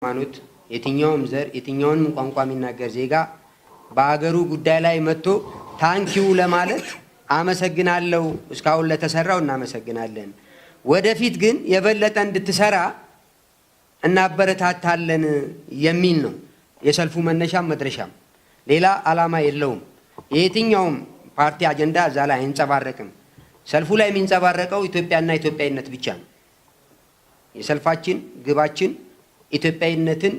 ሃይማኖት፣ የትኛውም ዘር፣ የትኛውንም ቋንቋ የሚናገር ዜጋ በሀገሩ ጉዳይ ላይ መጥቶ thank you ለማለት፣ አመሰግናለሁ፣ እስካሁን ለተሰራው እናመሰግናለን፣ ወደፊት ግን የበለጠ እንድትሰራ እናበረታታለን የሚል ነው የሰልፉ መነሻም መድረሻም። ሌላ ዓላማ የለውም። የየትኛውም ፓርቲ አጀንዳ እዛ ላይ አይንጸባረቅም። ሰልፉ ላይ የሚንጸባረቀው ኢትዮጵያና ኢትዮጵያዊነት ብቻ ነው። የሰልፋችን ግባችን ኢትዮጵያዊነትን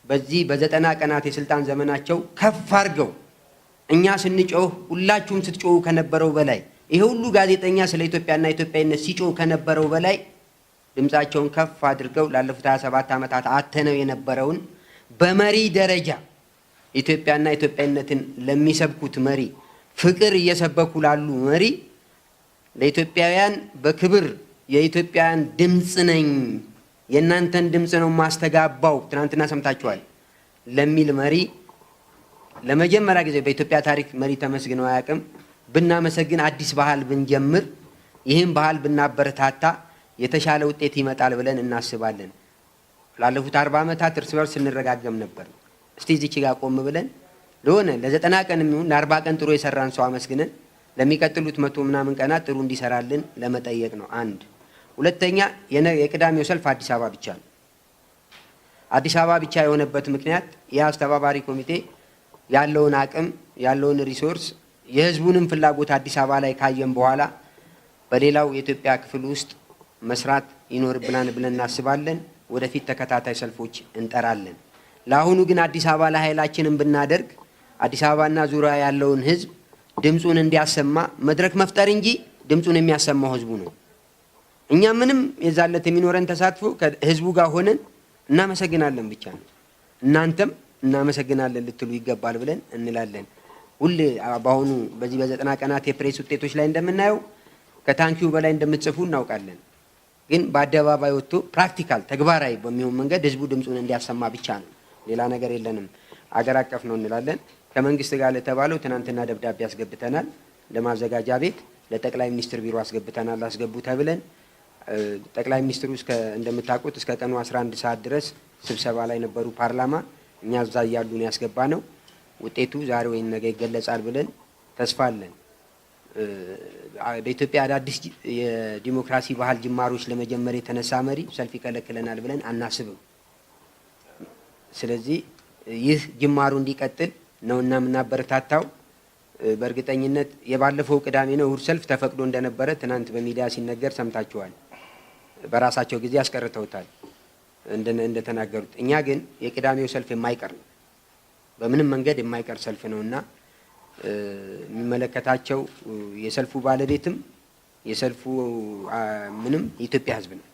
በዚህ በ90 ቀናት የስልጣን ዘመናቸው ከፍ አድርገው፣ እኛ ስንጮህ ሁላችሁም ስትጮሁ ከነበረው በላይ፣ ይሄ ሁሉ ጋዜጠኛ ስለ ኢትዮጵያና ኢትዮጵያዊነት ሲጮህ ከነበረው በላይ ድምፃቸውን ከፍ አድርገው ላለፉት 27 ዓመታት አተነው የነበረውን በመሪ ደረጃ ኢትዮጵያና ኢትዮጵያዊነትን ለሚሰብኩት መሪ፣ ፍቅር እየሰበኩ ላሉ መሪ፣ ለኢትዮጵያውያን በክብር የኢትዮጵያውያን ድምፅ ነኝ፣ የእናንተን ድምፅ ነው ማስተጋባው፣ ትናንትና ሰምታችኋል ለሚል መሪ፣ ለመጀመሪያ ጊዜ በኢትዮጵያ ታሪክ መሪ ተመስግነው አያውቅም። ብናመሰግን፣ አዲስ ባህል ብንጀምር፣ ይህን ባህል ብናበረታታ የተሻለ ውጤት ይመጣል ብለን እናስባለን። ላለፉት 40 ዓመታት እርስ በርስ ስንረጋገም ነበር። እስቲ እዚች ጋር ቆም ብለን ለሆነ ለ90 ቀን የሚሆን ለ40 ቀን ጥሩ የሰራን ሰው አመስግነን ለሚቀጥሉት መቶ ምናምን ቀናት ጥሩ እንዲሰራልን ለመጠየቅ ነው። አንድ። ሁለተኛ፣ የቅዳሜው ሰልፍ አዲስ አበባ ብቻ ነው። አዲስ አበባ ብቻ የሆነበት ምክንያት የአስተባባሪ ኮሚቴ ያለውን አቅም፣ ያለውን resource፣ የህዝቡንም ፍላጎት አዲስ አበባ ላይ ካየን በኋላ በሌላው የኢትዮጵያ ክፍል ውስጥ መስራት ይኖርብናል ብለን እናስባለን። ወደፊት ተከታታይ ሰልፎች እንጠራለን። ለአሁኑ ግን አዲስ አበባ ላይ ኃይላችንን ብናደርግ አዲስ አበባና ዙሪያ ያለውን ህዝብ ድምፁን እንዲያሰማ መድረክ መፍጠር እንጂ ድምፁን የሚያሰማው ህዝቡ ነው። እኛ ምንም የዛለት የሚኖረን ተሳትፎ ከህዝቡ ጋር ሆነን እናመሰግናለን ብቻ ነው። እናንተም እናመሰግናለን ልትሉ ይገባል ብለን እንላለን። ሁሌ በአሁኑ በዚህ በ90 ቀናት የፕሬስ ውጤቶች ላይ እንደምናየው ከ thank you በላይ እንደምትጽፉ እናውቃለን። ግን በአደባባይ ወጥቶ practical ተግባራዊ በሚሆን መንገድ ህዝቡ ድምፁን እንዲያሰማ ብቻ ነው። ሌላ ነገር የለንም። አገር አቀፍ ነው እንላለን። ከመንግስት ጋር ለተባለው ትናንትና ደብዳቤ አስገብተናል። ለማዘጋጃ ቤት፣ ለጠቅላይ ሚኒስትር ቢሮ አስገብተናል። አስገቡ ተብለን ጠቅላይ ሚኒስትሩ እስከ እንደምታውቁት እስከ ቀኑ 11 ሰዓት ድረስ ስብሰባ ላይ ነበሩ ፓርላማ። እኛ እዛ እያሉ ነው ያስገባነው። ውጤቱ ዛሬ ወይም ነገ ይገለጻል ብለን ተስፋ አለን። በኢትዮጵያ አዳዲስ የዲሞክራሲ ባህል ጅማሮች ለመጀመር የተነሳ መሪ ሰልፍ ይከለክለናል ብለን አናስብም። ስለዚህ ይህ ጅማሩ እንዲቀጥል ነውና የምናበረታታው። በእርግጠኝነት የባለፈው ቅዳሜ ነው እሁድ ሰልፍ ተፈቅዶ እንደነበረ ትናንት በሚዲያ ሲነገር ሰምታችኋል። በራሳቸው ጊዜ አስቀርተውታል እንደተናገሩት። እኛ ግን የቅዳሜው ሰልፍ የማይቀር ነው፣ በምንም መንገድ የማይቀር ሰልፍ ነው እና የሚመለከታቸው የሰልፉ ባለቤትም የሰልፉ ምንም የኢትዮጵያ ሕዝብ ነው።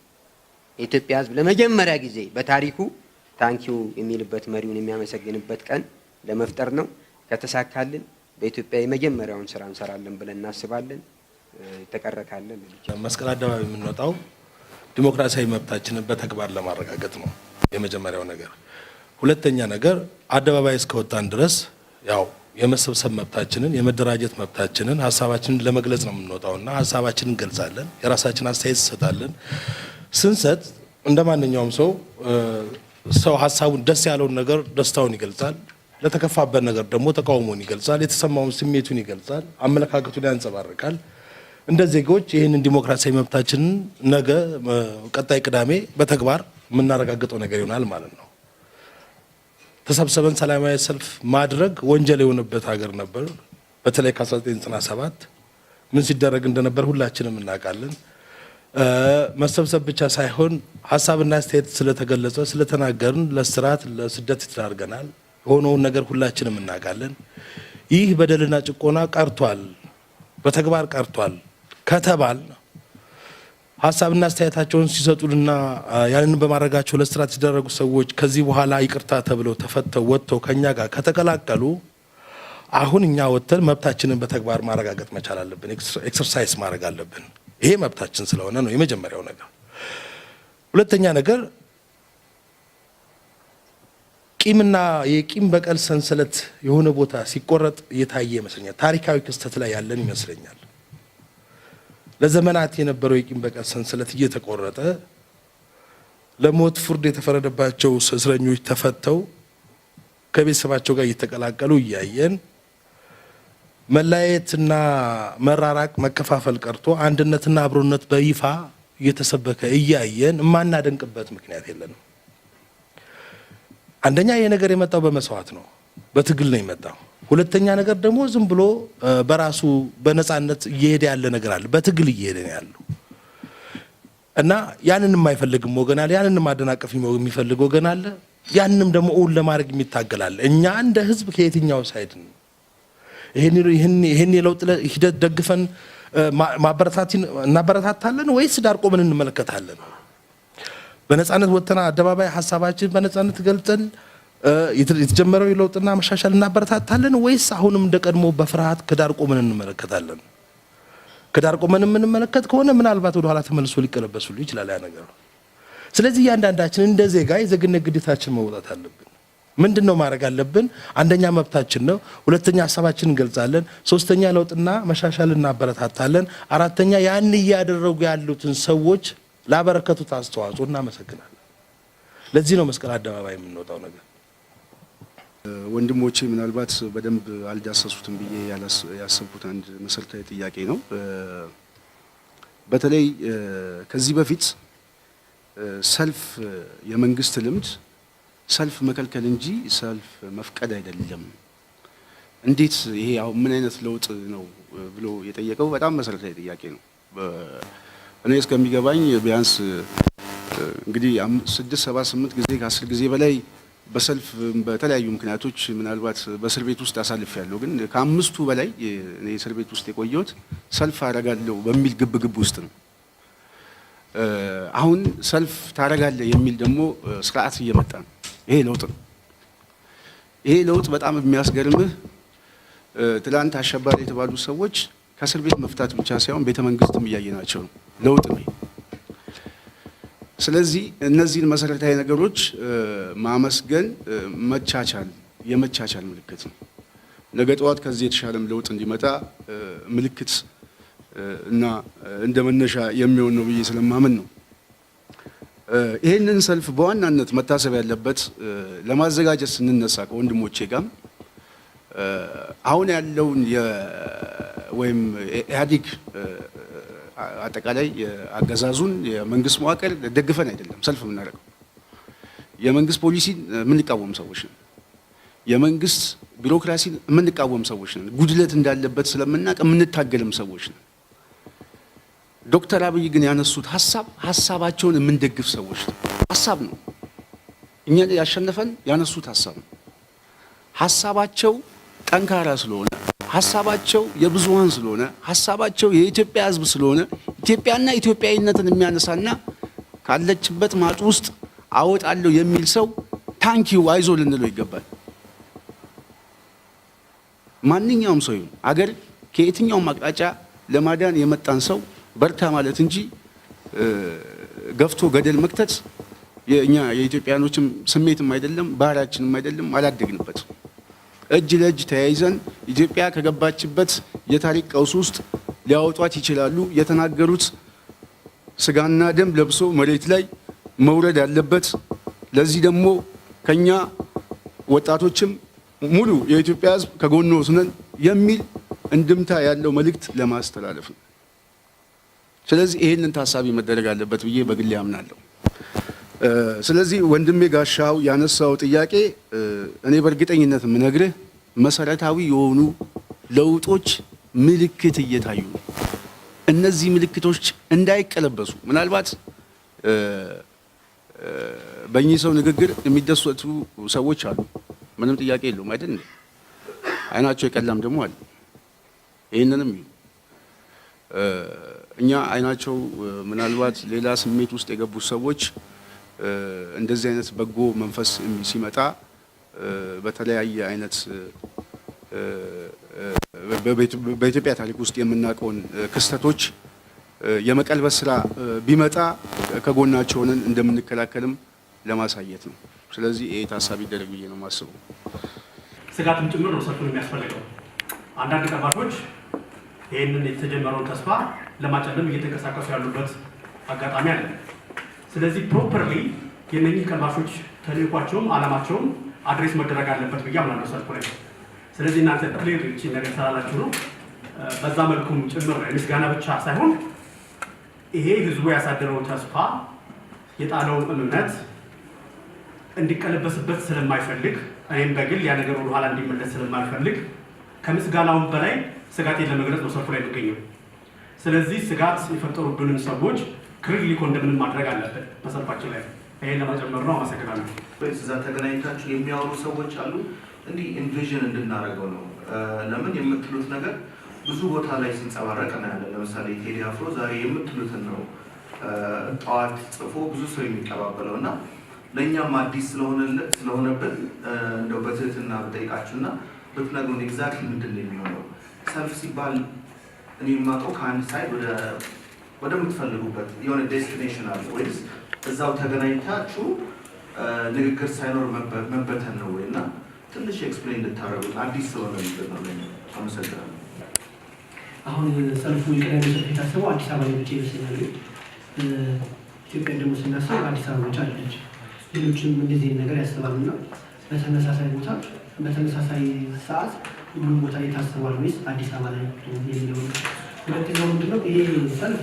የኢትዮጵያ ሕዝብ ለመጀመሪያ ጊዜ በታሪኩ thank you የሚልበት፣ መሪውን የሚያመሰግንበት ቀን ለመፍጠር ነው። ከተሳካልን በኢትዮጵያ የመጀመሪያውን ስራ እንሰራለን ብለን እናስባለን። የተቀረ ካለ መስቀል አደባባይ የምንወጣው ዲሞክራሲያዊ መብታችንን በተግባር ለማረጋገጥ ነው። የመጀመሪያው ነገር። ሁለተኛ ነገር፣ አደባባይ እስከወጣን ድረስ ያው የመሰብሰብ መብታችንን፣ የመደራጀት መብታችንን፣ ሀሳባችንን ለመግለጽ ነው የምንወጣውና ሀሳባችንን እንገልጻለን። የራሳችን አስተያየት እንሰጣለን። ስንሰጥ እንደ ማንኛውም ሰው ሰው ሀሳቡን ደስ ያለውን ነገር ደስታውን ይገልጻል። ለተከፋበት ነገር ደግሞ ተቃውሞን ይገልጻል። የተሰማውን ስሜቱን ይገልጻል። አመለካከቱን ያንጸባርቃል። እንደ ዜጎች ይህንን ዲሞክራሲያዊ መብታችንን ነገ ቀጣይ ቅዳሜ በተግባር የምናረጋግጠው ነገር ይሆናል ማለት ነው። ተሰብስበን ሰላማዊ ሰልፍ ማድረግ ወንጀል የሆነበት ሀገር ነበር። በተለይ ከ1997 ምን ሲደረግ እንደነበር ሁላችንም እናውቃለን። መሰብሰብ ብቻ ሳይሆን ሀሳብና አስተያየት ስለተገለጸ፣ ስለተናገርን ለእስራት፣ ለስደት ተዳርገናል። የሆነውን ነገር ሁላችንም እናውቃለን። ይህ በደልና ጭቆና ቀርቷል፣ በተግባር ቀርቷል ከተባል፣ ሀሳብና አስተያየታቸውን ሲሰጡንና ያንን በማድረጋቸው ለእስራት የተደረጉ ሰዎች ከዚህ በኋላ ይቅርታ ተብለው ተፈተው ወጥተው ከኛ ጋር ከተቀላቀሉ አሁን እኛ ወጥተን መብታችንን በተግባር ማረጋገጥ መቻል አለብን። Exercise ማድረግ አለብን። ይሄ መብታችን ስለሆነ ነው የመጀመሪያው ነገር። ሁለተኛ ነገር፣ ቂምና የቂም በቀል ሰንሰለት የሆነ ቦታ ሲቆረጥ እየታየ ይመስለኛል። ታሪካዊ ክስተት ላይ ያለን ይመስለኛል። ለዘመናት የነበረው የቂም በቀል ሰንሰለት እየተቆረጠ ለሞት ፍርድ የተፈረደባቸው እስረኞች ተፈተው ከቤተሰባቸው ጋር እየተቀላቀሉ እያየን፣ መለያየትና መራራቅ መከፋፈል ቀርቶ አንድነትና አብሮነት በይፋ እየተሰበከ እያየን የማናደንቅበት ምክንያት የለንም። አንደኛ ይሄ ነገር የመጣው በመስዋዕት ነው፣ በትግል ነው የመጣው። ሁለተኛ ነገር ደግሞ ዝም ብሎ በራሱ በነፃነት እየሄደ ያለ ነገር አለ፣ በትግል እየሄደ ነው ያለው እና ያንን የማይፈልግም ወገን አለ፣ ያንን ማደናቀፍ የሚፈልግ ወገን አለ፣ ያንንም ደግሞ እውን ለማድረግ የሚታገል አለ። እኛ እንደ ህዝብ ከየትኛው side ነው? ይህን የለውጥ ሂደት ደግፈን እናበረታታለን ወይስ ዳር ቆመን እንመለከታለን? በነፃነት ወጥተን አደባባይ ሀሳባችን በነፃነት ገልጸን የተጀመረው የለውጥና መሻሻል እናበረታታለን ወይስ አሁንም እንደ ቀድሞ በፍርሃት ከዳር ቆመን እንመለከታለን? ከዳር ቆመን የምንመለከት ከሆነ ምናልባት ወደኋላ ተመልሶ ሊቀለበስ ሁሉ ይችላል ያ ነገር። ስለዚህ እያንዳንዳችን እንደ ዜጋ የዜግነት ግዴታችን መወጣት አለብን። ምንድን ነው ማድረግ አለብን? አንደኛ መብታችን ነው። ሁለተኛ ሀሳባችንን እንገልጻለን። ሶስተኛ ለውጥና መሻሻል እናበረታታለን። አራተኛ ያን እያደረጉ ያሉትን ሰዎች ላበረከቱት አስተዋጽኦ እናመሰግናለን። ለዚህ ነው መስቀል አደባባይ የምንወጣው ነገር። ወንድሞቼ ምናልባት በደንብ አልዳሰሱትም ብዬ ያሰብኩት አንድ መሰረታዊ ጥያቄ ነው። በተለይ ከዚህ በፊት ሰልፍ የመንግስት ልምድ ሰልፍ መከልከል እንጂ ሰልፍ መፍቀድ አይደለም። እንዴት ይሄ አሁን ምን አይነት ለውጥ ነው ብሎ የጠየቀው በጣም መሰረታዊ ጥያቄ ነው። እኔ እስከሚገባኝ ቢያንስ እንግዲህ 6፣ 7፣ 8 ጊዜ፣ ከ10 ጊዜ በላይ በሰልፍ በተለያዩ ምክንያቶች ምናልባት በእስር ቤት ውስጥ አሳልፌያለሁ። ግን ከአምስቱ በላይ እኔ እስር ቤት ውስጥ የቆየሁት ሰልፍ አደርጋለሁ በሚል ግብ ግብ ውስጥ ነው። አሁን ሰልፍ ታደርጋለህ የሚል ደግሞ ስርዓት እየመጣ ነው። ይሄ ለውጥ ነው። ይሄ ለውጥ በጣም የሚያስገርምህ ትላንት አሸባሪ የተባሉ ሰዎች ከእስር ቤት መፍታት ብቻ ሳይሆን ቤተ መንግስትም እያየናቸው ነው። ለውጥ ነው። ስለዚህ እነዚህን መሰረታዊ ነገሮች ማመስገን መቻቻል የመቻቻል ምልክት ነው። ነገ ጠዋት ከዚህ የተሻለም ለውጥ እንዲመጣ ምልክት እና እንደ መነሻ የሚሆን ነው ብዬ ስለማምን ነው። ይህንን ሰልፍ በዋናነት መታሰብ ያለበት ለማዘጋጀት ስንነሳ ከወንድሞቼ ጋር አሁን ያለውን ወይም ኢህአዴግ አጠቃላይ የአገዛዙን የመንግስት መዋቅር ደግፈን አይደለም ሰልፍ የምናደርገው። የመንግስት ፖሊሲን የምንቃወም ሰዎች ነን። የመንግስት ቢሮክራሲን የምንቃወም ሰዎች ነን። ጉድለት እንዳለበት ስለምናውቅ የምንታገልም ሰዎች ነን። ዶክተር አብይ ግን ያነሱት ሀሳብ ሀሳባቸውን የምንደግፍ ሰዎች ነን። ሀሳብ ነው እኛ ያሸነፈን ያነሱት ሀሳብ ነው። ሀሳባቸው ጠንካራ ስለሆነ፣ ሀሳባቸው የብዙሃን ስለሆነ፣ ሀሳባቸው የኢትዮጵያ ሕዝብ ስለሆነ፣ ኢትዮጵያና ኢትዮጵያዊነትን የሚያነሳና ካለችበት ማጥ ውስጥ አወጣለሁ የሚል ሰው thank you፣ አይዞ ልንለው ይገባል። ማንኛውም ሰው ይሁን አገር ከየትኛውም አቅጣጫ ለማዳን የመጣን ሰው በርታ ማለት እንጂ ገፍቶ ገደል መክተት የእኛ የኢትዮጵያኖችም ስሜትም አይደለም፣ ባህሪያችንም አይደለም፣ አላደግንበት። እጅ ለእጅ ተያይዘን ኢትዮጵያ ከገባችበት የታሪክ ቀውስ ውስጥ ሊያወጧት ይችላሉ። የተናገሩት ስጋና ደም ለብሶ መሬት ላይ መውረድ ያለበት፣ ለዚህ ደግሞ ከኛ ወጣቶችም ሙሉ የኢትዮጵያ ሕዝብ ከጎኖ ነን የሚል እንድምታ ያለው መልእክት ለማስተላለፍ ነው። ስለዚህ ይሄንን ታሳቢ መደረግ አለበት ብዬ በግሌ አምናለሁ። ስለዚህ ወንድሜ ጋሻው ያነሳው ጥያቄ እኔ በእርግጠኝነት የምነግርህ መሰረታዊ የሆኑ ለውጦች ምልክት እየታዩ ነው። እነዚህ ምልክቶች እንዳይቀለበሱ ምናልባት በእኚህ ሰው ንግግር የሚደሰቱ ሰዎች አሉ። ምንም ጥያቄ የለውም አይደል እንዴ? አይናቸው የቀላም ደግሞ አለ። ይህንንም እኛ አይናቸው ምናልባት ሌላ ስሜት ውስጥ የገቡት ሰዎች እንደዚህ አይነት በጎ መንፈስ ሲመጣ በተለያየ አይነት በኢትዮጵያ ታሪክ ውስጥ የምናውቀውን ክስተቶች የመቀልበስ ስራ ቢመጣ ከጎናቸው ሆነን እንደምንከላከልም ለማሳየት ነው። ስለዚህ ይሄ ታሳቢ ይደረግ ብዬ ነው የማስበው። ስጋትም ጭምር ነው ሰልፉን የሚያስፈልገው። አንዳንድ ቀባሾች ይህንን የተጀመረውን ተስፋ ለማጨለም እየተንቀሳቀሱ ያሉበት አጋጣሚ አለ። ስለዚህ properly የእነኚህ ቀልባሾች ተልዕኳቸውም ዓላማቸውም address መደረግ አለበት ብዬ አምናለሁ ሰልፉ ላይ። ስለዚህ እናንተ clear ይህቺን ነገር ስላላችሁ ነው፣ በዛ መልኩም ጭምር ነው። የምስጋና ብቻ ሳይሆን ይሄ ህዝቡ ያሳደረው ተስፋ፣ የጣለው እምነት እንዲቀለበስበት ስለማይፈልግ፣ እኔም በግል ያ ነገር ወደኋላ እንዲመለስ ስለማልፈልግ፣ ከምስጋናውም በላይ ስጋቴን ለመግለጽ ነው ሰልፉ ላይ የሚገኘው። ስለዚህ ስጋት የፈጠሩብንን ሰዎች clearly condemn ማድረግ አለብን በሰልፋችን ላይ። ይሄን ለመጨመር ነው። አመሰግናለሁ። ወይስ እዛ ተገናኝታችሁ የሚያወሩ ሰዎች አሉ? እንዲህ envision እንድናደርገው ነው። ለምን የምትሉት ነገር ብዙ ቦታ ላይ ሲንጸባረቅ እናያለን። ለምሳሌ ቴዲ አፍሮ ዛሬ የምትሉትን ነው ጠዋት ጽፎ ብዙ ሰው የሚቀባበለው። እና ለእኛም አዲስ ስለሆነብን እንደው በትህትና ብጠይቃችሁና ብትነግሩን exactly ምንድን ነው የሚሆነው? ሰልፍ ሲባል እኔ የማውቀው ከአንድ side ወደምትፈልጉበት የሆነ destination አለ ወይስ እዛው ተገናኝታችሁ ንግግር ሳይኖር መበተን ነው ወይ? እና ትንሽ explain እንድታደርጉት አዲስ ስለሆነ ነው። አመሰግናለሁ። አሁን ሰልፉ፣ የቅዳሜ ሰልፍ የታሰበው አዲስ አበባ ላይ ብቻ ይመስለኛል። ግን ኢትዮጵያን ደግሞ ስናስብ አዲስ አበባ ብቻ አይደለች። ሌሎችም እንደዚህ ነገር ያስባሉ። እና በተመሳሳይ ቦታ በተመሳሳይ ሰዓት ሁሉም ቦታ የታስቧል ወይስ አዲስ አበባ ላይ የሚለው ነው። ሁለተኛው ምንድነው፣ ይሄ ሰልፍ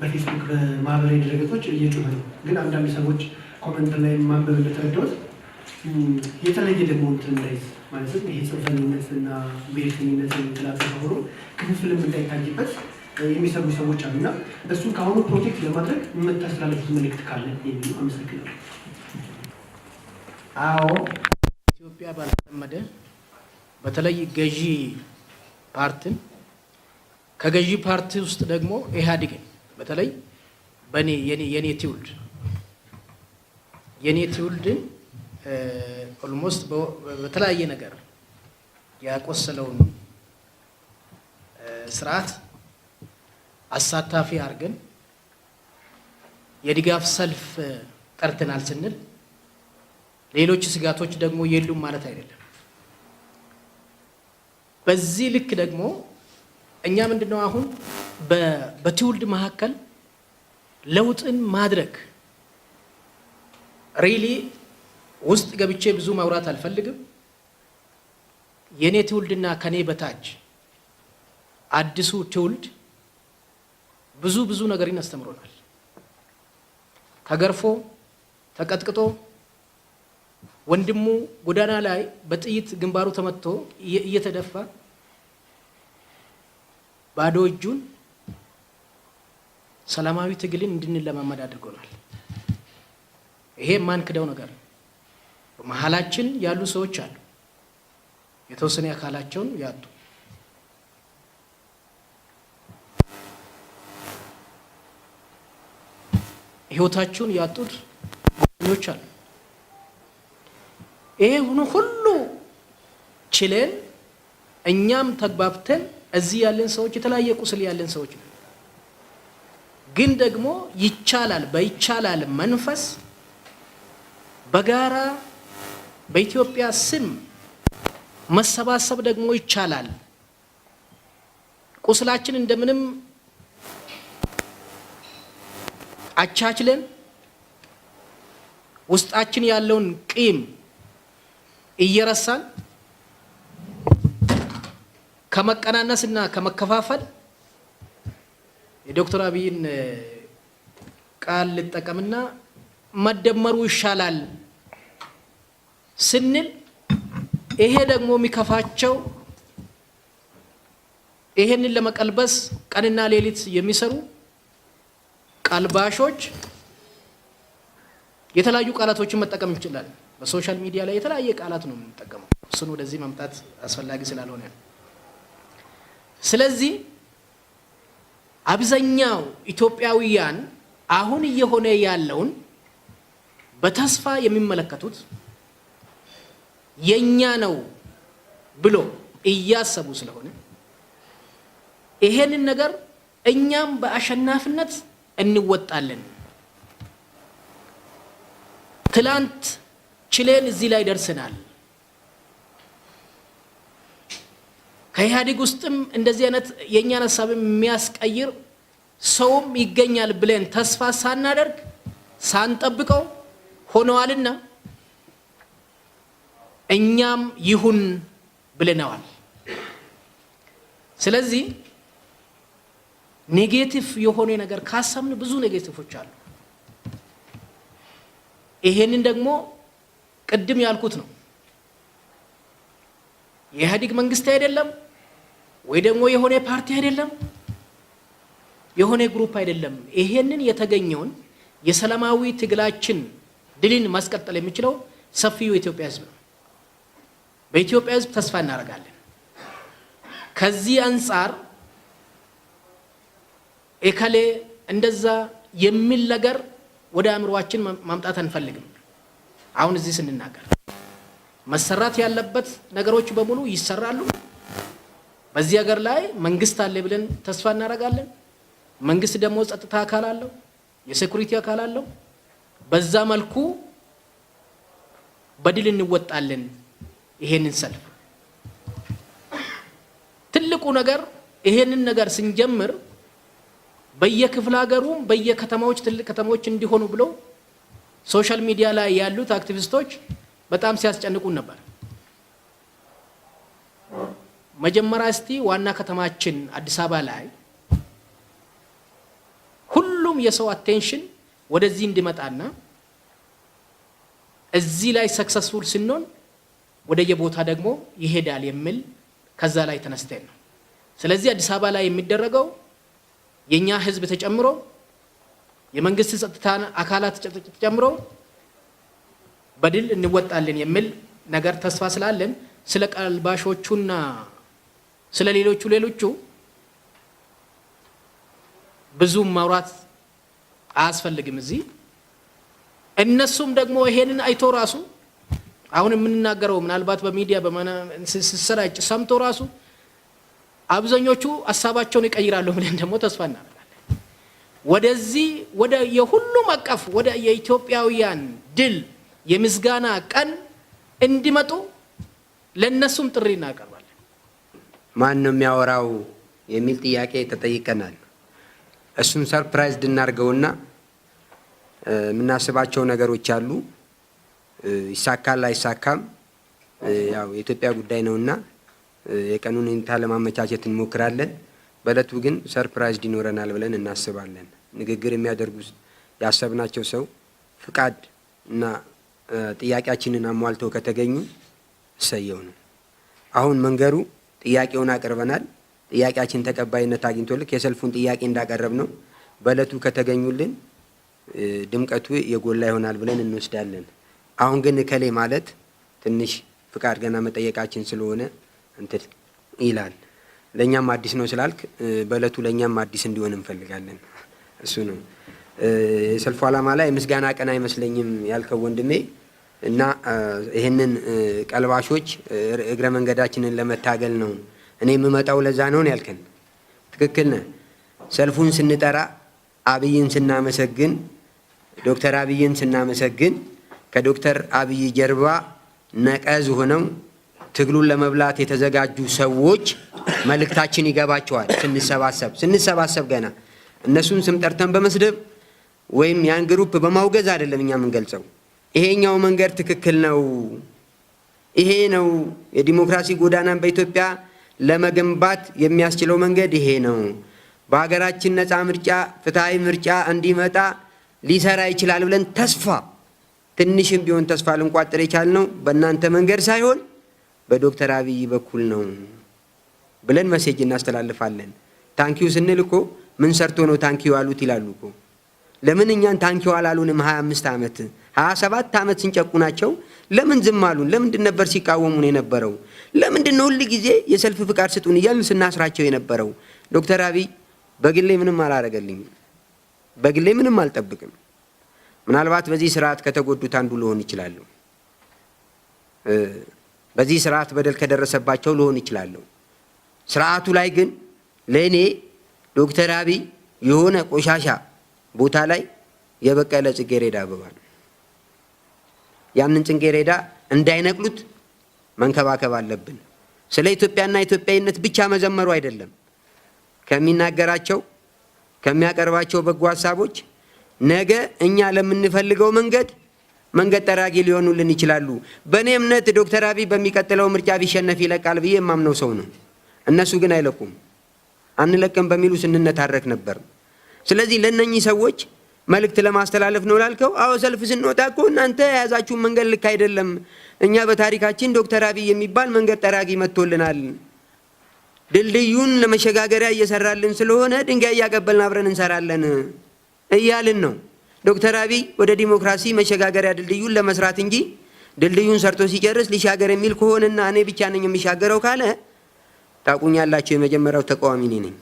በፌስቡክ፣ በማህበራዊ ድረገጾች እየጮኸ ነው። ግን አንዳንድ ሰዎች comment ላይ ማንበብ እንደተረዳሁት የተለየ ደግሞ እንትን እንዳይዝ፣ ማለትም ይሄ ጽንፈኝነት እና ብሔርተኝነትን የተላበሰ ሆኖ ክፍፍልም እንዳይታይበት የሚሰሩ ሰዎች አሉ። እና እሱን ከአሁኑ protect ለማድረግ የምታስተላልፉት መልእክት ካለ የሚሉ። አመሰግናለሁ። አዎ፣ ኢትዮጵያ ባልተለመደ በተለይ ገዢ ፓርቲን፣ ከገዢ ፓርቲ ውስጥ ደግሞ ኢህአዴግን፣ በተለይ በኔ የኔ ትውልድን almost በተለያየ ነገር ያቆሰለውን ስርዓት አሳታፊ አድርገን የድጋፍ ሰልፍ ጠርተናል ስንል ሌሎች ስጋቶች ደግሞ የሉም ማለት አይደለም። በዚህ ልክ ደግሞ እኛ ምንድነው አሁን በትውልድ መካከል ለውጥን ማድረግ፣ really ውስጥ ገብቼ ብዙ ማውራት አልፈልግም። የኔ ትውልድና ከኔ በታች አዲሱ ትውልድ ብዙ ብዙ ነገርን አስተምሮናል። ተገርፎ፣ ተቀጥቅጦ፣ ወንድሙ ጎዳና ላይ በጥይት ግንባሩ ተመትቶ እየተደፋ፣ ባዶ እጁን ሰላማዊ ትግልን እንድንለማመድ አድርጎናል። ይሄ የማንክደው ነገር ነው። በመሀላችን ያሉ ሰዎች አሉ፣ የተወሰነ አካላቸውን ያጡ፣ ህይወታቸውን ያጡት ጓደኞች አሉ። ይሄ ሁሉ ችለን እኛም ተግባብተን እዚህ ያለን ሰዎች የተለያየ ቁስል ያለን ሰዎች ነው። ግን ደግሞ ይቻላል፣ በይቻላል መንፈስ በጋራ በኢትዮጵያ ስም መሰባሰብ ደግሞ ይቻላል። ቁስላችን እንደምንም አቻችለን፣ ውስጣችን ያለውን ቂም እየረሳን፣ ከመቀናነስና ከመከፋፈል፣ የዶክተር አብይን ቃል ልጠቀምና፣ መደመሩ ይሻላል ስንል ይሄ ደግሞ የሚከፋቸው፣ ይሄንን ለመቀልበስ ቀንና ሌሊት የሚሰሩ ቀልባሾች፣ የተለያዩ ቃላቶችን መጠቀም ይችላል። በ social media ላይ የተለያየ ቃላት ነው የምንጠቀመው። እሱን ወደዚህ መምጣት አስፈላጊ ስላልሆነ። ስለዚህ አብዛኛው ኢትዮጵያውያን አሁን እየሆነ ያለውን በተስፋ የሚመለከቱት፣ የኛ ነው ብሎ እያሰቡ ስለሆነ ይሄንን ነገር እኛም በአሸናፊነት እንወጣለን። ትላንት ችለን እዚህ ላይ ደርሰናል። ከኢህአዴግ ውስጥም እንደዚህ አይነት የእኛን ሀሳብ የሚያስቀይር ሰውም ይገኛል ብለን ተስፋ ሳናደርግ፣ ሳንጠብቀው ሆነዋልና እኛም ይሁን ብለነዋል። ስለዚህ negative የሆነ ነገር ካሰብን ብዙ negative ኦች አሉ። ይሄንን ደግሞ ቅድም ያልኩት ነው። የኢህአዴግ መንግስት አይደለም ወይ ደግሞ የሆነ ፓርቲ አይደለም፣ የሆነ group አይደለም። ይሄንን የተገኘውን የሰላማዊ ትግላችን ድልን ማስቀጠል የሚችለው ሰፊው የኢትዮጵያ ሕዝብ ነው። በኢትዮጵያ ሕዝብ ተስፋ እናደርጋለን። ከዚህ አንጻር እከሌ እንደዛ የሚል ነገር ወደ አእምሯችን ማምጣት አንፈልግም። አሁን እዚህ ስንናገር መሰራት ያለበት ነገሮች በሙሉ ይሰራሉ። በዚህ ሀገር ላይ መንግስት አለ ብለን ተስፋ እናደርጋለን። መንግስት ደግሞ ጸጥታ አካል አለው፣ የ security አካል አለው። በዛ መልኩ በድል እንወጣለን ይሄንን ሰልፍ። ትልቁ ነገር ይሄንን ነገር ስንጀምር በየክፍለ ሀገሩም በየከተማዎች ትልቅ ከተማዎች እንዲሆኑ ብለው social media ላይ ያሉት አክቲቪስቶች በጣም ሲያስጨንቁን ነበር። መጀመሪያ እስቲ ዋና ከተማችን አዲስ አበባ ላይ ሁሉም የሰው attention ወደዚህ እንዲመጣና እዚህ ላይ successful ስንሆን ወደየቦታ ደግሞ ይሄዳል የሚል ከዛ ላይ ተነስተን ነው። ስለዚህ አዲስ አበባ ላይ የሚደረገው የኛ ህዝብ ተጨምሮ፣ የመንግስት ጸጥታ አካላት ተጨምሮ በድል እንወጣለን የሚል ነገር ተስፋ ስላለን ስለ ቀልባሾቹና ስለ ሌሎቹ ብዙም ማውራት አያስፈልግም። እዚህ እነሱም ደግሞ ይሄንን አይቶ ራሱ አሁን የምንናገረው ምናልባት በሚዲያ ሲሰራጭ ሰምቶ ራሱ አብዛኞቹ ሀሳባቸውን ይቀይራሉ ብለን ደግሞ ተስፋ እናደርጋለን። ወደዚህ ወደ የሁሉም አቀፍ ወደ የኢትዮጵያውያን ድል የምስጋና ቀን እንዲመጡ ለነሱም ጥሪ እናቀርባለን። ማን ነው የሚያወራው የሚል ጥያቄ ተጠይቀናል። እሱን surprise እናድርገውና የምናስባቸው ነገሮች አሉ። ይሳካል አይሳካም፣ ያው የኢትዮጵያ ጉዳይ ነውና የቀኑን ሁኔታ ለማመቻቸት እንሞክራለን። በእለቱ ግን surprise ይኖረናል ብለን እናስባለን። ንግግር የሚያደርጉ ያሰብናቸው ሰው ፍቃድ እና ጥያቄያችንን አሟልተው ከተገኙ እሰየው ነው። አሁን መንገሩ ጥያቄውን አቅርበናል። ጥያቄያችን ተቀባይነት አግኝቶ ልክ የሰልፉን ጥያቄ እንዳቀረብ ነው በእለቱ ከተገኙልን ድምቀቱ የጎላ ይሆናል ብለን እንወስዳለን። አሁን ግን እከሌ ማለት ትንሽ ፍቃድ ገና መጠየቃችን ስለሆነ እንትን ይላል። ለእኛም አዲስ ነው ስላልክ በእለቱ ለእኛም አዲስ እንዲሆን እንፈልጋለን። እሱ ነው። የሰልፉ ዓላማ ላይ ምስጋና ቀን አይመስለኝም ያልከው ወንድሜ እና ይህንን ቀልባሾች እግረ መንገዳችንን ለመታገል ነው፣ እኔ የምመጣው ለዛ ነው ያልከን፣ ትክክል ነህ። ሰልፉን ስንጠራ አብይን ስናመሰግን፣ ዶክተር አብይን ስናመሰግን ከዶክተር አብይ ጀርባ ነቀዝ ሆነው ትግሉን ለመብላት የተዘጋጁ ሰዎች መልእክታችን ይገባቸዋል። ስንሰባሰብ ገና እነሱን ስም ጠርተን በመስደብ ወይም ያን group በማውገዝ አይደለም እኛ የምንገልጸው። ይሄኛው መንገድ ትክክል ነው፣ ይሄ ነው የዲሞክራሲ ጎዳናን በኢትዮጵያ ለመገንባት የሚያስችለው መንገድ ይሄ ነው። በሀገራችን ነፃ ምርጫ፣ ፍትሐዊ ምርጫ እንዲመጣ ሊሰራ ይችላል ብለን ተስፋ ትንሽም ቢሆን ተስፋ ልንቋጥር የቻልነው በእናንተ መንገድ ሳይሆን በዶክተር አብይ በኩል ነው ብለን message እናስተላልፋለን። Thank you ስንል እኮ ምን ሰርቶ ነው thank you አሉት ይላሉ እኮ። ለምን እኛን thank you አላሉንም? 25 ዓመት፣ 27 ዓመት ስንጨቁናቸው ለምን ዝም አሉን? ለምንድን ነበር ሲቃወሙን የነበረው? ለምንድን ነው ሁል ጊዜ የሰልፍ ፍቃድ ስጡን እያልን ስናስራቸው የነበረው? ዶክተር አብይ በግሌ ምንም አላረገልኝም። በግሌ ምንም አልጠብቅም። ምናልባት በዚህ ስርዓት ከተጎዱት አንዱ ልሆን እችላለሁ። በዚህ ስርዓት በደል ከደረሰባቸው ልሆን እችላለሁ። ስርዓቱ ላይ ግን ለእኔ ዶክተር አብይ የሆነ ቆሻሻ ቦታ ላይ የበቀለ ጽጌረዳ አበባ ነው። ያንን ጽጌረዳ እንዳይነቅሉት መንከባከብ አለብን። ስለ ኢትዮጵያና ኢትዮጵያዊነት ብቻ መዘመሩ አይደለም። ከሚናገራቸው፣ ከሚያቀርባቸው በጎ ሀሳቦች ነገ እኛ ለምንፈልገው መንገድ መንገድ ጠራጊ ሊሆኑልን ይችላሉ። በእኔ እምነት ዶክተር አብይ በሚቀጥለው ምርጫ ቢሸነፍ ይለቃል ብዬ የማምነው ሰው ነው። እነሱ ግን አይለቁም። አንለቅም በሚሉ ስንነታረክ ነበር። ስለዚህ ለእነኚህ ሰዎች መልእክት ለማስተላለፍ ነው ላልከው፣ አዎ ሰልፍ ስንወጣ እኮ እናንተ የያዛችሁን መንገድ ልክ አይደለም። እኛ በታሪካችን ዶክተር አብይ የሚባል መንገድ ጠራጊ መጥቶልናል። ድልድዩን ለመሸጋገሪያ እየሰራልን ስለሆነ ድንጋይ እያቀበልን አብረን እንሰራለን እያልን ነው። ዶክተር አብይ ወደ ዲሞክራሲ መሸጋገሪያ ድልድዩን ለመስራት እንጂ ድልድዩን ሰርቶ ሲጨርስ ሊሻገር የሚል ከሆነና እኔ ብቻ ነኝ የሚሻገረው ካለ ታውቁኛላችሁ፣ የመጀመሪያው ተቃዋሚ እኔ ነኝ።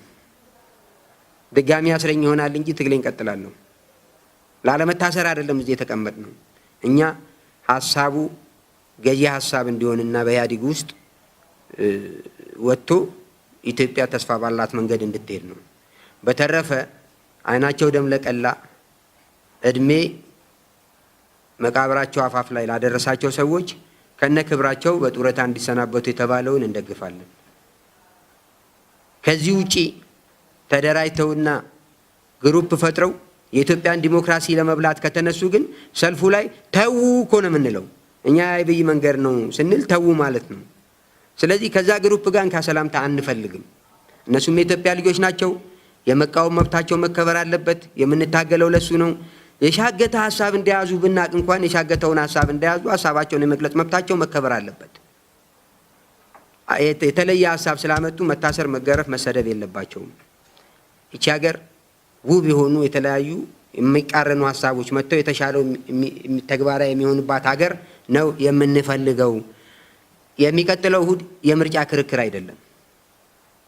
ድጋሚ አስረኝ ይሆናል እንጂ ትግሌን ቀጥላለሁ። ላለመታሰር አይደለም እዚህ የተቀመጥነው። እኛ ሀሳቡ ገዢ ሀሳብ እንዲሆንና በኢህአዴግ ውስጥ ወጥቶ ኢትዮጵያ ተስፋ ባላት መንገድ እንድትሄድ ነው። በተረፈ አይናቸው ደም ለቀላ፣ እድሜ መቃብራቸው አፋፍ ላይ ላደረሳቸው ሰዎች ከነ ክብራቸው በጡረታ እንዲሰናበቱ የተባለውን እንደግፋለን። ከዚህ ውጪ ተደራጅተውና group ፈጥረው የኢትዮጵያን ዲሞክራሲ ለመብላት ከተነሱ ግን ሰልፉ ላይ ተዉ እኮ ነው የምንለው። እኛ የአብይ መንገድ ነው ስንል ተዉ ማለት ነው። ስለዚህ ከዛ group ጋር እንካ ሰላምታ አንፈልግም። እነሱም የኢትዮጵያ ልጆች ናቸው። የመቃወም መብታቸው መከበር አለበት። የምንታገለው ለሱ ነው። የሻገተ ሀሳብ እንደያዙ ብናቅ እንኳን የሻገተውን ሀሳብ እንደያዙ ሀሳባቸውን የመግለጽ መብታቸው መከበር አለበት። የተለየ ሀሳብ ስላመጡ መታሰር፣ መገረፍ፣ መሰደብ የለባቸውም። ይቺ ሀገር ውብ የሆኑ የተለያዩ የሚቃረኑ ሀሳቦች መጥተው የተሻለው ተግባራዊ የሚሆንባት ሀገር ነው የምንፈልገው። የሚቀጥለው እሁድ የምርጫ ክርክር አይደለም።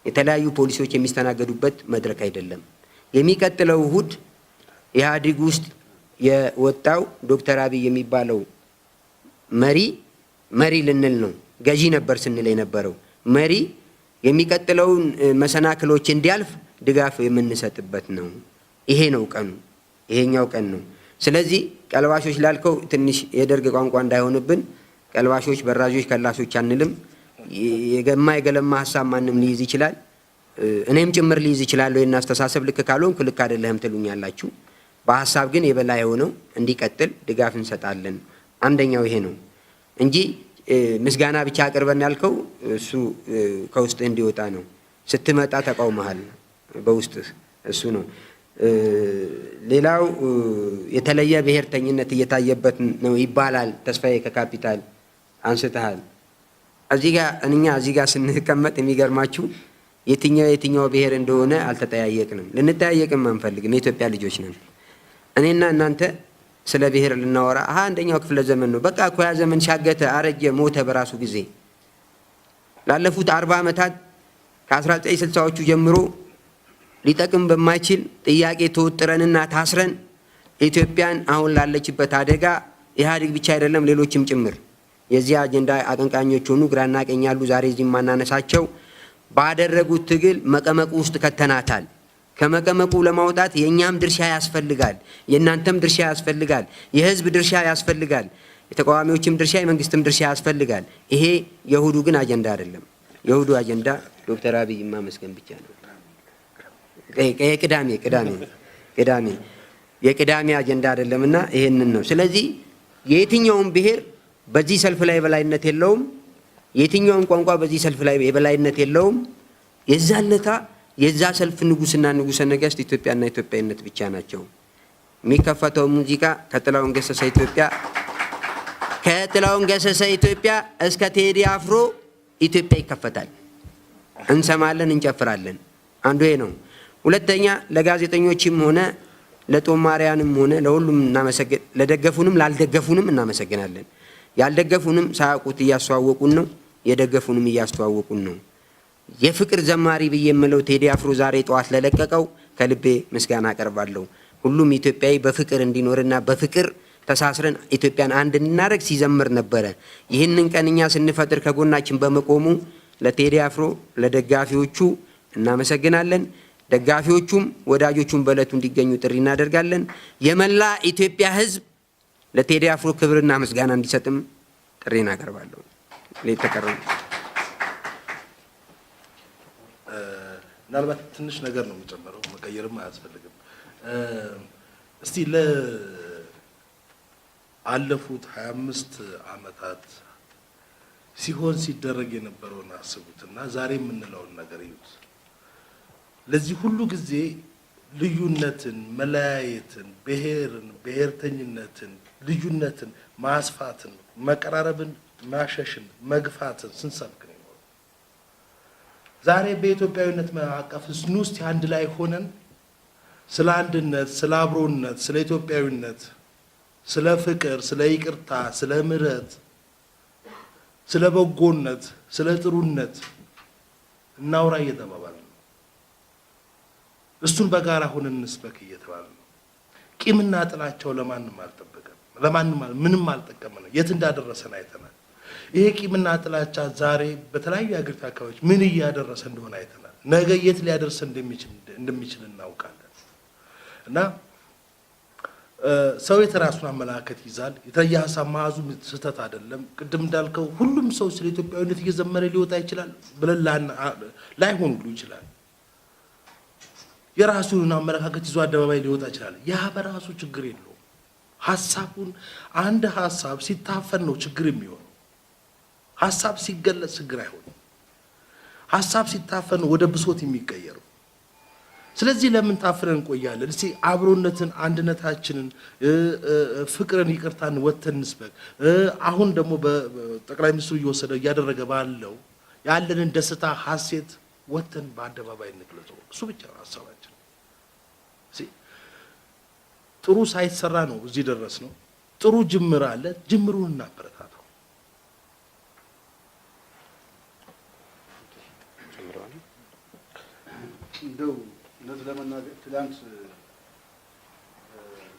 የተለያዩ ፖሊሲዎች የሚስተናገዱበት መድረክ አይደለም። የሚቀጥለው እሁድ ኢህአዴግ ውስጥ የወጣው ዶክተር አብይ የሚባለው መሪ፣ መሪ ልንል ነው፣ ገዢ ነበር ስንል የነበረው መሪ የሚቀጥለውን መሰናክሎች እንዲያልፍ ድጋፍ የምንሰጥበት ነው። ይሄ ነው ቀኑ፣ ይሄኛው ቀን ነው። ስለዚህ ቀልባሾች ላልከው ትንሽ የደርግ ቋንቋ እንዳይሆንብን ቀልባሾች፣ በራዦች፣ ከላሾች አንልም። የገማ የገለማ ሀሳብ ማንም ሊይዝ ይችላል። እኔም ጭምር ሊይዝ ይችላለሁ። ይህን አስተሳሰብ ልክ ካልሆንኩ ልክ አይደለህም ትሉኛላችሁ። በሀሳብ ግን የበላይ የሆነው እንዲቀጥል ድጋፍ እንሰጣለን። አንደኛው ይሄ ነው እንጂ ምስጋና ብቻ አቅርበን ያልከው እሱ ከውስጥ እንዲወጣ ነው። ስትመጣ ተቃውመሃል በውስጥ፣ እሱ ነው። ሌላው የተለየ ብሔርተኝነት እየታየበት ነው ይባላል። ተስፋዬ ከካፒታል አንስተሃል። እዚህ ጋር እኛ እዚህ ጋር ስንቀመጥ የሚገርማችሁ የትኛው የትኛው ብሔር እንደሆነ አልተጠያየቅንም። ልንጠያየቅም አንፈልግም። የኢትዮጵያ ልጆች ነን። እኔና እናንተ ስለ ብሔር ልናወራ 21ኛው ክፍለ ዘመን ነው። በቃ እኮ ያ ዘመን ሻገተ፣ አረጀ፣ ሞተ በራሱ ጊዜ። ላለፉት 40 ዓመታት ከ1960ዎቹ ጀምሮ ሊጠቅም በማይችል ጥያቄ ተወጥረንና ታስረን ኢትዮጵያን አሁን ላለችበት አደጋ ኢህአዴግ ብቻ አይደለም ሌሎችም ጭምር የዚህ አጀንዳ አቀንቃኞች ሆኑ ግራና ቀኝ ያሉ ዛሬ እዚህ የማናነሳቸው ባደረጉት ትግል መቀመቁ ውስጥ ከተናታል። ከመቀመቁ ለማውጣት የእኛም ድርሻ ያስፈልጋል፣ የእናንተም ድርሻ ያስፈልጋል፣ የህዝብ ድርሻ ያስፈልጋል፣ የተቃዋሚዎችም ድርሻ የመንግስትም ድርሻ ያስፈልጋል። ይሄ የእሁዱ ግን አጀንዳ አይደለም። የእሁዱ አጀንዳ ዶክተር አብይ ማመስገን ብቻ ነው። የቅዳሜ ቅዳሜ ቅዳሜ የቅዳሜ አጀንዳ አይደለምና ይሄንን ነው። ስለዚህ የየትኛውም ብሔር በዚህ ሰልፍ ላይ የበላይነት የለውም። የትኛውም ቋንቋ በዚህ ሰልፍ ላይ የበላይነት የለውም። የዛ ለታ የዛ ሰልፍ ንጉስና ንጉሰ ነገስት ኢትዮጵያና ኢትዮጵያዊነት ብቻ ናቸው። የሚከፈተው ሙዚቃ ከጥላሁን ገሰሰ ኢትዮጵያ እስከ ቴዲ አፍሮ ኢትዮጵያ ይከፈታል። እንሰማለን፣ እንጨፍራለን። አንዱ ይሄ ነው። ሁለተኛ ለጋዜጠኞችም ሆነ ለጦማሪያንም ሆነ ለሁሉም እናመሰግን፣ ለደገፉንም ላልደገፉንም እናመሰግናለን። ያልደገፉንም ሳያውቁት እያስተዋወቁን ነው፣ የደገፉንም እያስተዋወቁን ነው። የፍቅር ዘማሪ ብዬ የምለው ቴዲ አፍሮ ዛሬ ጠዋት ለለቀቀው ከልቤ ምስጋና አቀርባለሁ። ሁሉም ኢትዮጵያዊ በፍቅር እንዲኖርና በፍቅር ተሳስረን ኢትዮጵያን አንድ እንድናደርግ ሲዘምር ነበረ። ይህንን ቀን እኛ ስንፈጥር ከጎናችን በመቆሙ ለቴዲ አፍሮ ለደጋፊዎቹ እናመሰግናለን። ደጋፊዎቹም ወዳጆቹም በዕለቱ እንዲገኙ ጥሪ እናደርጋለን። የመላ ኢትዮጵያ ሕዝብ ለቴዲ አፍሮ ክብርና ምስጋና እንዲሰጥም ጥሪ እናቀርባለሁ። ለተቀረው ምናልባት ትንሽ ነገር ነው የምጨምረው፣ መቀየርም አያስፈልግም። እስቲ አለፉት 25 ዓመታት ሲሆን ሲደረግ የነበረውን አስቡትና ዛሬ የምንለውን ነገር እዩት። ለዚህ ሁሉ ጊዜ ልዩነትን፣ መለያየትን፣ ብሔርን፣ ብሔርተኝነትን፣ ልዩነትን ማስፋትን፣ መቀራረብን፣ ማሸሽን፣ መግፋትን ስንሰብክ ነው የኖረው። ዛሬ በኢትዮጵያዊነት ማዕቀፍ ውስጥ አንድ ላይ ሆነን ስለ አንድነት፣ ስለ አብሮነት፣ ስለ ኢትዮጵያዊነት፣ ስለ ፍቅር፣ ስለ ይቅርታ፣ ስለ ምሕረት፣ ስለ በጎነት፣ ስለ ጥሩነት እናውራ እየተባባልን ነው። እሱን በጋራ ሆነን እንስበክ እየተባለ ነው። ቂምና ጥላቸው ለማንም አልጠበቀም፣ ለማንም ምንም አልጠቀመንም። የት እንዳደረሰን አይተናል። ይሄ ቂምና ጥላቻ ዛሬ በተለያዩ የአገሪቱ አካባቢዎች ምን እያደረሰ እንደሆነ አይተናል። ነገ የት ሊያደርስ እንደሚችል እናውቃለን። እና ሰው የተራሱን አመለካከት ይዛል። የተለየ ሀሳብ መያዙ ስህተት አይደለም። ቅድም እንዳልከው ሁሉም ሰው ስለ ኢትዮጵያዊነት እየዘመረ ሊወጣ ይችላል ብለን ላይሆን ሁሉ ይችላል። የራሱን አመለካከት ይዞ አደባባይ ሊወጣ ይችላል። ያ በራሱ ችግር የለውም። ሀሳቡን አንድ ሀሳብ ሲታፈን ነው ችግር የሚሆነው። ሀሳብ ሲገለጽ ችግር አይሆንም። ሀሳብ ሲታፈን ነው ወደ ብሶት የሚቀየረው። ስለዚህ ለምን ታፍነን እንቆያለን? እስቲ አብሮነትን፣ አንድነታችንን፣ ፍቅርን፣ ይቅርታን ወጥተን እንስበክ። አሁን ደግሞ በጠቅላይ ሚኒስትሩ እየወሰደ እያደረገ ባለው ያለንን ደስታ ሀሴት ወጥተን በአደባባይ እንግለጸው። እሱ ብቻ ነው ሀሳባችን። ጥሩ ሳይሰራ ነው እዚህ ደረስ ነው። ጥሩ ጅምር አለ። ጅምሩን እናበረታታው። እንደው እውነት ለመናገር ትላንት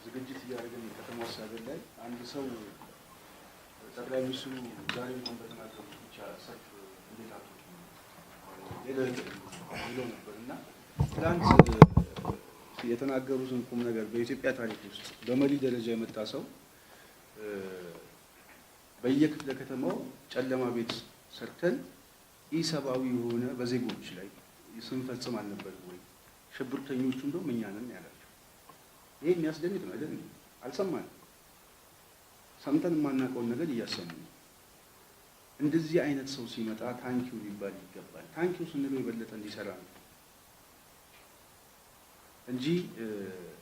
ዝግጅት እያደረግን ከተማ አስተዳደር ላይ አንድ ሰው ጠቅላይ ሚኒስትሩ ዛሬ እንኳን በተናገሩት ብቻ ሰልፍ እንዴት አትወጡም ብሎ ነበር እና ትላንት የተናገሩትን ቁም ነገር በኢትዮጵያ ታሪክ ውስጥ በመሪ ደረጃ የመጣ ሰው በየክፍለ ከተማው ጨለማ ቤት ሰርተን ኢሰብአዊ የሆነ በዜጎች ላይ ስንፈጽም አልነበር ወይ? ሽብርተኞቹ እንደውም እኛ ነን ያላቸው። ይሄ የሚያስደንቅ ነው አይደል? አልሰማንም። ሰምተን የማናውቀውን ነገር እያሰሙ ነው። እንደዚህ አይነት ሰው ሲመጣ thank you ሊባል ይገባል። Thank you ስንለው የበለጠ እንዲሰራ ነው እንጂ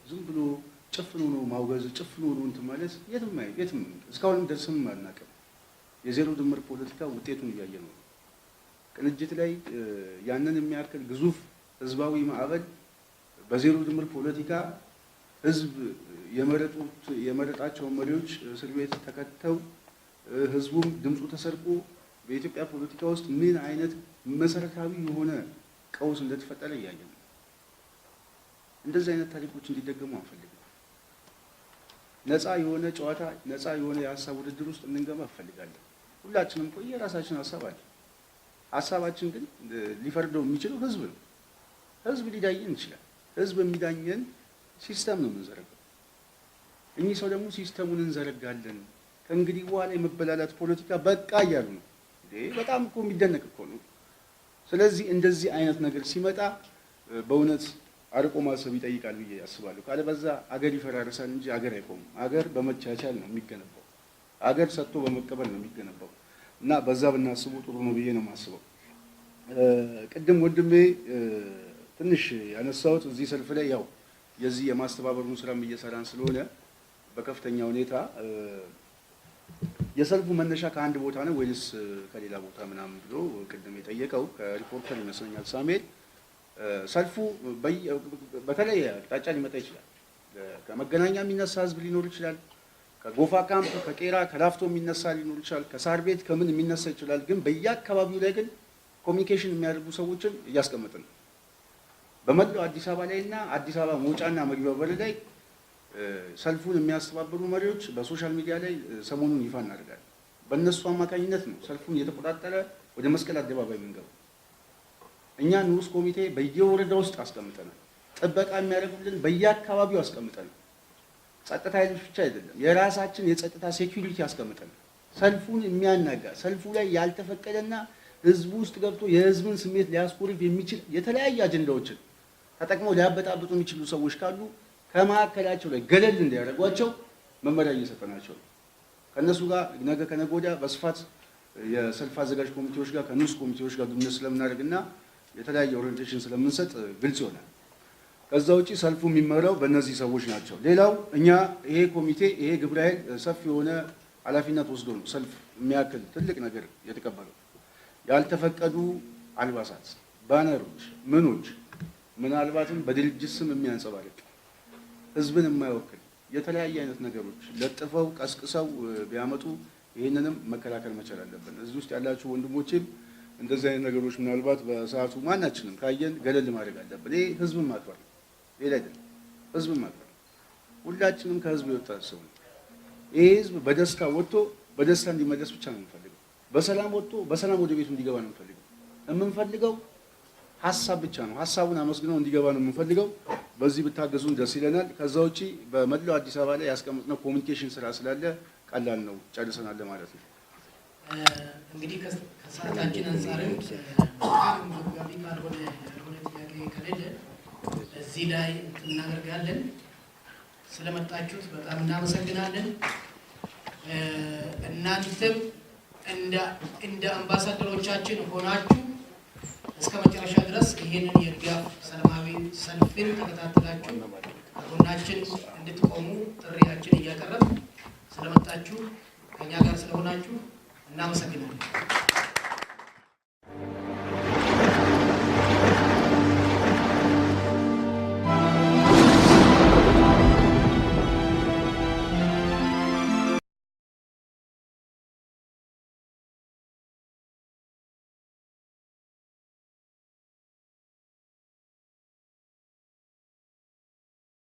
ዝም ብሎ ጭፍን ሆኖ ማውገዝ፣ ጭፍን ሆኖ እንትን ማለት የትም የትም እስካሁንም ደርስም አናውቅም። የዜሮ ድምር ፖለቲካ ውጤቱን እያየ ነው። ቅንጅት ላይ ያንን የሚያክል ግዙፍ ህዝባዊ ማዕበል በዜሮ ድምር ፖለቲካ ህዝብ የመረጣቸውን መሪዎች እስር ቤት ተከተው ህዝቡም ድምፁ ተሰርቆ በኢትዮጵያ ፖለቲካ ውስጥ ምን አይነት መሰረታዊ የሆነ ቀውስ እንደተፈጠረ እያየ ነው። እንደዚህ አይነት ታሪኮች እንዲደገሙ አንፈልግም። ነፃ የሆነ ጨዋታ፣ ነፃ የሆነ የሀሳብ ውድድር ውስጥ እንድንገባ እንፈልጋለን። ሁላችንም እኮ የራሳችን ሀሳብ አለ። ሀሳባችን ግን ሊፈርደው የሚችለው ህዝብ ነው። ህዝብ ሊዳኘን ይችላል። ህዝብ የሚዳኘን system ነው የምንዘረጋው። እኚህ ሰው ደግሞ system ኡን እንዘረጋለን፣ ከእንግዲህ በኋላ የመበላላት ፖለቲካ በቃ እያሉ ነው። በጣም እኮ የሚደነቅ እኮ ነው። ስለዚህ እንደዚህ አይነት ነገር ሲመጣ በእውነት አርቆ ማሰብ ይጠይቃል ብዬ አስባለሁ። ካለበዛ አገር ይፈራርሳል እንጂ አገር አይቆምም። አገር በመቻቻል ነው የሚገነባው። አገር ሰጥቶ በመቀበል ነው የሚገነባው እና በዛ ብናስቡ ጥሩ ነው ብዬ ነው የማስበው። ቅድም ወንድሜ ትንሽ ያነሳሁት እዚህ ሰልፍ ላይ ያው የዚህ የማስተባበሩን ስራም እየሰራን ስለሆነ በከፍተኛ ሁኔታ የሰልፉ መነሻ ከአንድ ቦታ ነው ወይስ ከሌላ ቦታ ምናምን ብሎ ቅድም የጠየቀው ከሪፖርተር ይመስለኛል ሳሙኤል። ሰልፉ በተለየ አቅጣጫ ሊመጣ ይችላል። ከመገናኛ የሚነሳ ህዝብ ሊኖር ይችላል። ከጎፋ ካምፕ፣ ከቄራ፣ ከላፍቶ የሚነሳ ሊኖር ይችላል። ከሳር ቤት ከምን የሚነሳ ይችላል። ግን በየአካባቢው ላይ ግን communication የሚያደርጉ ሰዎችን እያስቀመጥን ነው። በመላው አዲስ አበባ ላይ እና አዲስ አበባ መውጫና መግቢያው በር ላይ ሰልፉን የሚያስተባብሩ መሪዎች በ social media ላይ ሰሞኑን ይፋ እናደርጋለን። በእነሱ አማካኝነት ነው ሰልፉን እየተቆጣጠረ ወደ መስቀል አደባባይ የምንገባው። እኛ ንዑስ ኮሚቴ በየወረዳ ውስጥ አስቀምጠናል። ጥበቃ የሚያደርጉልን በየአካባቢው አስቀምጠናል። ጸጥታ ኃይሎች ብቻ አይደለም፣ የራሳችን የጸጥታ security አስቀምጠናል። ሰልፉን የሚያናጋ ሰልፉ ላይ ያልተፈቀደና ህዝቡ ውስጥ ገብቶ የህዝብን ስሜት ሊያስኮርፍ የሚችል የተለያዩ አጀንዳዎችን ተጠቅመው ሊያበጣብጡ የሚችሉ ሰዎች ካሉ ከማዕከላቸው ላይ ገለል እንዲያደርጓቸው መመሪያ እየሰጠናቸው ነው። ከእነሱ ጋር ነገ ከነገ ወዲያ በስፋት የሰልፍ አዘጋጅ ኮሚቴዎች ጋር፣ ከንዑስ ኮሚቴዎች ጋር ግንኙነት ስለምናደርግና የተለያየ orientation ስለምንሰጥ ግልጽ ይሆናል። ከዛ ውጪ ሰልፉ የሚመራው በእነዚህ ሰዎች ናቸው። ሌላው እኛ ይሄ ኮሚቴ፣ ይሄ ግብረ ኃይል ሰፊ የሆነ ኃላፊነት ወስዶ ነው ሰልፍ የሚያክል ትልቅ ነገር የተቀበለው። ያልተፈቀዱ አልባሳት፣ ባነሮች፣ ምኖች፣ ምናልባትም በድርጅት ስም የሚያንጸባርቅ፣ ህዝብን የማይወክል የተለያየ አይነት ነገሮች ለጥፈው ቀስቅሰው ቢያመጡ ይህንንም መከላከል መቻል አለብን። እዚህ ውስጥ ያላችሁ ወንድሞቼም እንደዚህ አይነት ነገሮች ምናልባት በሰዓቱ ማናችንም ካየን ገለል ማድረግ አለብን። ይሄ ህዝብን ማክበር ነው፣ ሌላ አይደለም። ህዝብን ማክበር፣ ሁላችንም ከህዝብ የወጣ ሰው ነው። ይሄ ህዝብ በደስታ ወጥቶ በደስታ እንዲመለስ ብቻ ነው የምንፈልገው። በሰላም ወጥቶ በሰላም ወደ ቤቱ እንዲገባ ነው የምንፈልገው። የምንፈልገው ሀሳብ ብቻ ነው። ሀሳቡን አመስግነው እንዲገባ ነው የምንፈልገው። በዚህ ብታገዙን ደስ ይለናል። ከዛ ውጪ በመላው አዲስ አበባ ላይ ያስቀመጥነው communication ስራ ስላለ ቀላል ነው፣ ጨርሰናል ማለት ነው። እንግዲህ ከሰዓታችን አንጻርም በጣም አንገብጋቢ ካልሆነ፣ ያልሆነ ጥያቄ ከሌለ እዚህ ላይ እናደርጋለን። ስለመጣችሁት በጣም እናመሰግናለን። እናንተም እንደ አምባሳደሮቻችን ሆናችሁ እስከ መጨረሻ ድረስ ይህንን የድጋፍ ሰላማዊ ሰልፍን ተከታትላችሁ ከጎናችን እንድትቆሙ ጥሪያችን እያቀረብን ስለመጣችሁ፣ ከኛ ጋር ስለሆናችሁ እናመሰግናለን።